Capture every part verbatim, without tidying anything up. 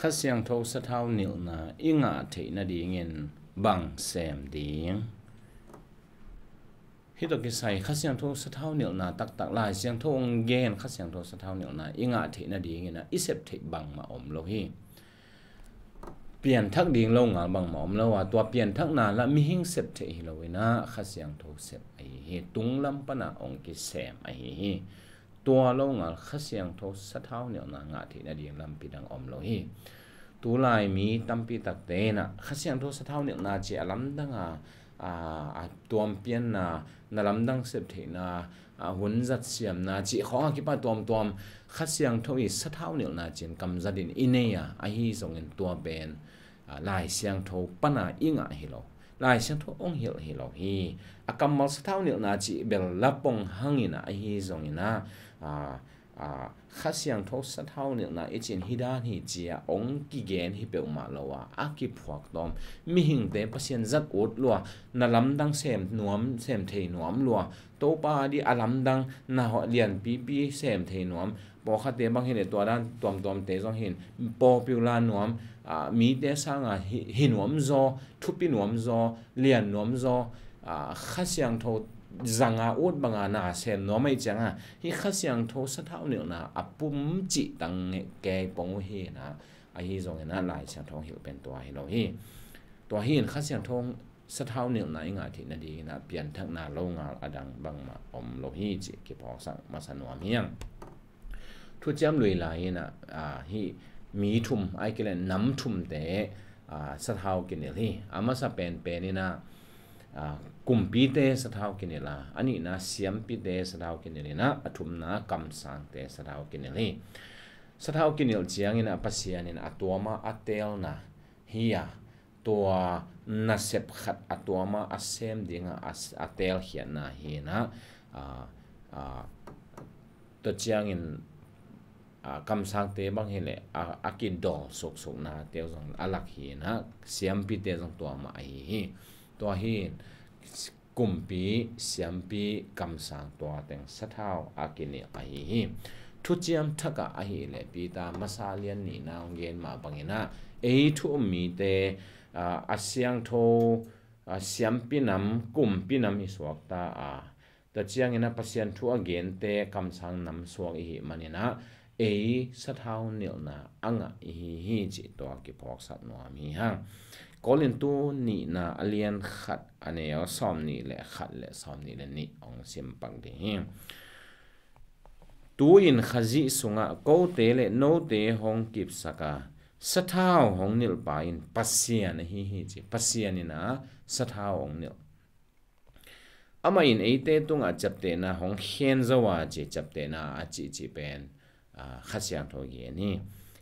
Kha Siangtho sathau nilhna i ngah theih nadingin bang sem ding? Hih tawh kisai Kha Siangtho sathau nilhna taktak, Lai Siangtho hong gen Kha Siangtho sathau nilhna i ngah theih nadingin ah i sep theih bangmah om lo hi. Pianthak ding lo ngal bangmah om lo a, tua pianthakna lah mihing sep theih hi lo in ah Kha Siangtho sep ahi hi. Tunglam pan ah hong kisem ahi hi. Tua lo ngal Kha Siangtho sathau nilhna ngah theih nading lampi dang om lo hi. Tulai mi tampi takte in ah Kha Siangtho sathau nilhna ci a lamdang a, a, a tuampianna, na lamdang sep theihna, a, hun zat siamna cih khawng a kipan tuamtuam Kha Siangtho i sathau nilhna ci-in kamzat in i nei a, ahi zongin tua pen, a, Lai Siangtho pan a i ngah hi lo. Lai Siangtho hong hilh hi lo hi. A kammal sathau nilhna cih bel la pong hang in ah, ahi zongin ah, a, a, Kha Siangtho sathau nilhna i ci-in hi dan hi ci-a hong kigen hi peuhmah lo a, a kiphuak tawm. Mihingte Pasian zat ut lua, na lamdang sem nuam, sem thei nuam lua. Topa di a lamdang na hawh lianpipi sem thei nuam. Pawlkhatte bang hi leh tua dan tuamtuamte zong hi in, popular nuam, a, mite sanga hi, hi nuam zaw, thupi nuam zaw, lian nuam zaw, a, Kha Siangtho zanga ut banga na sem nuam ahih cianga, hih Kha Siangtho sathau nilhna a pum cih tang ngeh kei pong uh hi in ah, ahi zongin ah Lai Siangtho hong hilh pen tua hi lo hi. Tua hi in Kha Siangtho sathau nilhna i ngah theih nadingin ah pianthakna lo ngal a dang bangmah om lo hi cih kiphawksak masa nuam hi hang. Thuciam Lui lai in ah, a, hih mi thum, ahih kei leh nam thumte, a, sathau kinilh hi. A masa penpen in ah, a, kumpite sathau kinilh a, a nihna siampite sathau kinilh in ah, a thumna kamsangte sathau kinilh hi. Sathau kinilh ciangin ah Pasian in a tuam a a teelna hi a, tua nasep khat a tuam a a sem ding a, a, a teelkhiatna hi in ah, a, a, tua ciangin, a, kamsangte bang hi leh a, a kidawl suksuknate uh zong a lak hi in ah, siampite zong tua mah ahi hi. Tua hi in kumpi, siampi, kamsang tua teng sathau a kinilh ahi hi. Thuciam Thak ah ahih leh Peter masa lian nihna hong gen mah bangin ah, ei thu um mite, a, a siangtho, a, siampi nam, kumpi nam i suakta a, tua ciangin ah Pasian thu a gente kamsang nam suak i hih manin ah, ei sathau nilhna a ngah i hi hi cih tua kiphawksak nuam hi hang. Korintu nihna a lian khat a neu sawmnih le khat le sawmnih le nih hong sim pak ding hi. Tu-in Khazih sungah kote le note hong kipsak a, sathau hong nilhpa in Pasian ahi hi ci. Pasian in ah sathau hong nilh. Amah in eite tungah ciaptehna hong khen zo a ci, ciaptehna a cihcih pen, a, Kha Siangtho gen hi.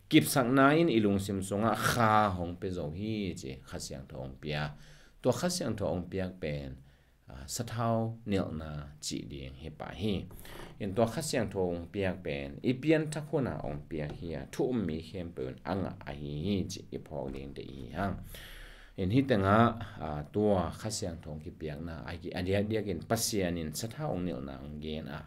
Kipsakna in i lungsim sungah Kha hong pia zo hi ci, Kha Siangtho hong pia. Tua Kha Siangtho hong piak pen, a, sathau nilhna cih ding hi pah hi. In tua Kha Siangtho hong piak pen i pianthak hunah hong piak hi a, thu um mi khempeuh in a ngah ahi hi cih i phawk ding deih hi hang. In hih tengah, a, tua Kha Siangtho hong kipiakna a, a diakdiakin Pasian in sathau hong nilhna hong gen a,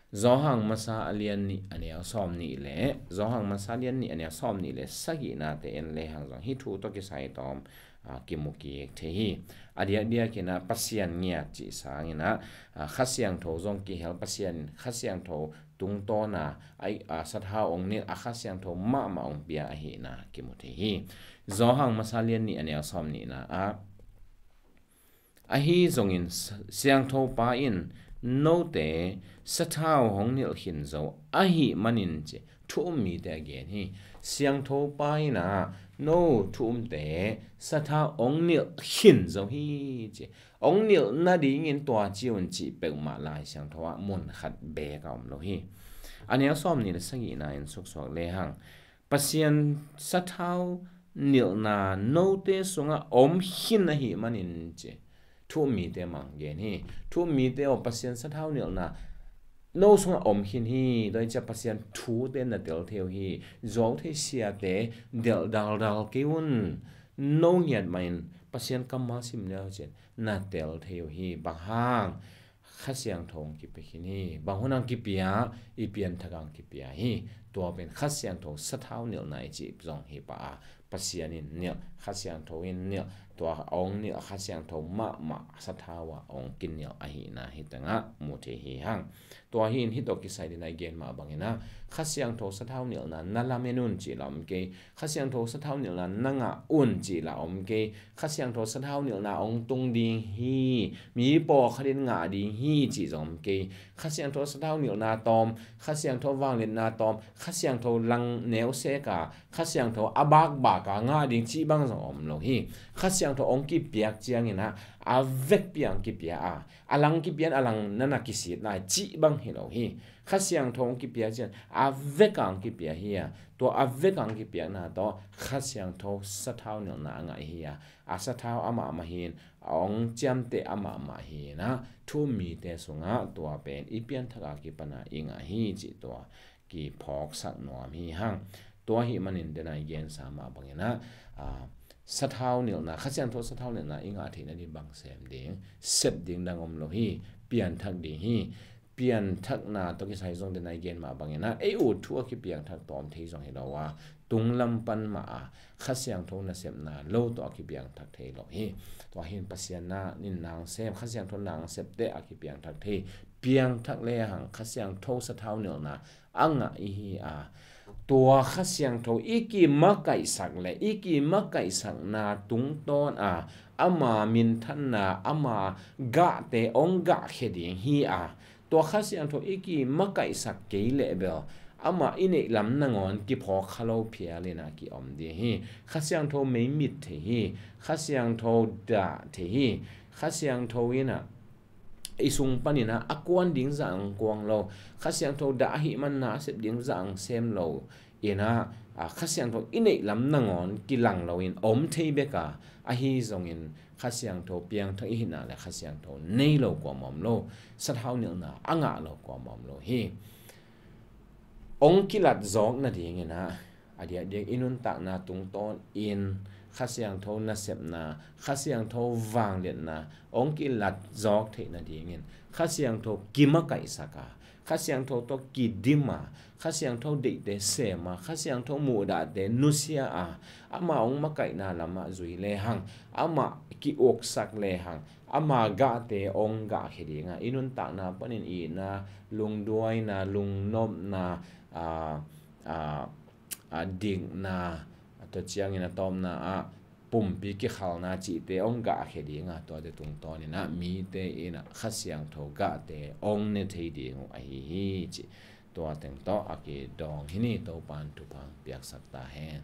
Johan masa a lian nih a neu sawmnih le, Johan masa lian nih a neu sawmnih le sagihnate en lehang zong hih thu tawh kisai tawm, a, kimu kik thei hi. A diakdiakin ah Pasian ngiat cih sangin ah, a, Kha Siangtho zong kihel, Pasian in Kha Siangtho tungtawn a, a, a, sathau hong nilh a, Kha Siangtho mahmah hong pia ahihna kimu thei hi. Johan masa lian nih a neu sawmnihna ah, ahi zongin Sa-, Siangthopa in note sathau hong nilh khin zo ahih manin ci, thu um mite a gen hi. Siangthopa in ah no thu umte sathau hong nilh khin zo hi ci. Hong nilh nadingin tua ci un cih peuhmah Lai Siangtho ah mun khat beek a om lo hi. A neu sawmnih le sagihna in suksuak lehang, Pasian sathau nilhna note sungah om khin ahih manin ci, thu um mite mang gen hi. Thu um mite aw, Pasian sathau nilhna no sungah om khin hi. Tua hi ciah Pasian thute na tel thei uh hi. Zuau thei siate delh daldal kei un. No ngiat mah in Pasian kammal sim leu cin na tel thei uh hi. Bang hang? Kha Siangtho hong kipia khin hi. Bang hun hong kipia? I pianthak hong kipia hi. Tua pen Kha Siangtho sathau nilhna i cih zong hi pah a, Pasian in nilh, Kha Siangtho in nilh, tua hong nilh Kha Siangtho mahmah sathau ah hong kinilh ahihna hi tengah mu thei hi hang. Tua hi in hih tawh kisai dingin i gen mah bangin ah, Kha Siangtho sathau nilhna na lamen un cih la om kei, Kha Siangtho sathau nilhna na ngah un cih la om kei, Kha Siangtho sathau nilhna hong tung ding hi, mi pawlkhat in ngah ding hi cih zong om kei. Kha Siangtho sathau nilhna tawm, Kha Siangtho vangliatna tawm, Kha Siangtho lang neu sek a, Kha Siangtho a bakbak a ngah ding cih bang zong om lo hi. Kha Siangtho hong kipiak ciangin ah, a vekpi a hong kipia a, a lang kipia in a lang na na kisit lai cih bang hi lo hi. Kha Siangtho hong kipia ciang a vek a hong kipia hi a, tua a vek a hong kipiakna tawh Kha Siangtho sathau nilhna a ngah hi a, a sathau amah mah hi in, a hong ciamteh amah mah hi in ah, thu-um mite sungah tua pen i pianthak a kipan a i ngah hi cih tua kiphawksak nuam hi hang. Tua ahih manin dena i gensa mah bangin ah, a, sathau nilhna, Kha Siangtho sathau nilhna i ngah theih nading bang sem ding, sep ding dang om lo hi, pianthak ding hi. Pianthakna tawh kisai zong dena i gen mah bangin ah, ei ut thu a kipiangthak tawm thei zong hi lo a, tunglam pan mah a Kha Siangtho nasepna lo tawh a kipiangthak thei lo hi. Tua hi in Pasian na in na hong sem, Kha Siangtho na hong sep teh a kipiangthak thei. Piangthak lehang Kha Siangtho sathau nilhna a ngah i hi a, tua Kha Siangtho i kimakaihsak le i kimakaihsakna tungtawn a, ama minthanna, ama gahte hong gahkhia ding hi a, tua Kha Siangtho i kimakaihsak kei leh bel, amah i neih lam nangawn kiphawk kha lo phial in ah kiom ding hi. Kha Siangtho meimit thei hi. Kha Siangtho dah thei hi. Kha Siangtho in ah i sung panin ah a kuan ding zah hong kuang lo. Kha Siangtho dah ahih manin ah a sep ding zah hong sem lo in ah, a, Kha Siangtho i neih lam nangawn kilang lo in om thei bek a, ahi zongin Kha Siangtho piangthak i hihna le Kha Siangtho nei lo kuamah om lo, sathau nilhna a ngah lo kuamah om lo hi. Hong kilat zawk nadingin ah, a diakdiak i nuntakna tungtawn in Kha Siangtho nasepna, Kha Siangtho vangliatna hong kilat zawk theih nadingin Kha Siangtho kimakaihsak a, Kha Siangtho tawh kidim a, Kha Siangtho deihte sem a, Kha Siangtho muhdahte nusia a, ama hong makaihna lamah zui lehang, amah ki-uksak lehang, ama gahte hong gahkhia ding a, i nuntakna panin itna, lungduaina, lungnopna, a, a, a dikna, tua ciangin a tawpna ah pumpi kikhalna cihte hong gahkhia ding a, tuate tungtawn in ah mite in ah Kha Siangtho gahte hong ne thei ding uh ahi hi cih tua teng tawh a kidawng hi ni. Topa'n thupha hong piaksak ta hen.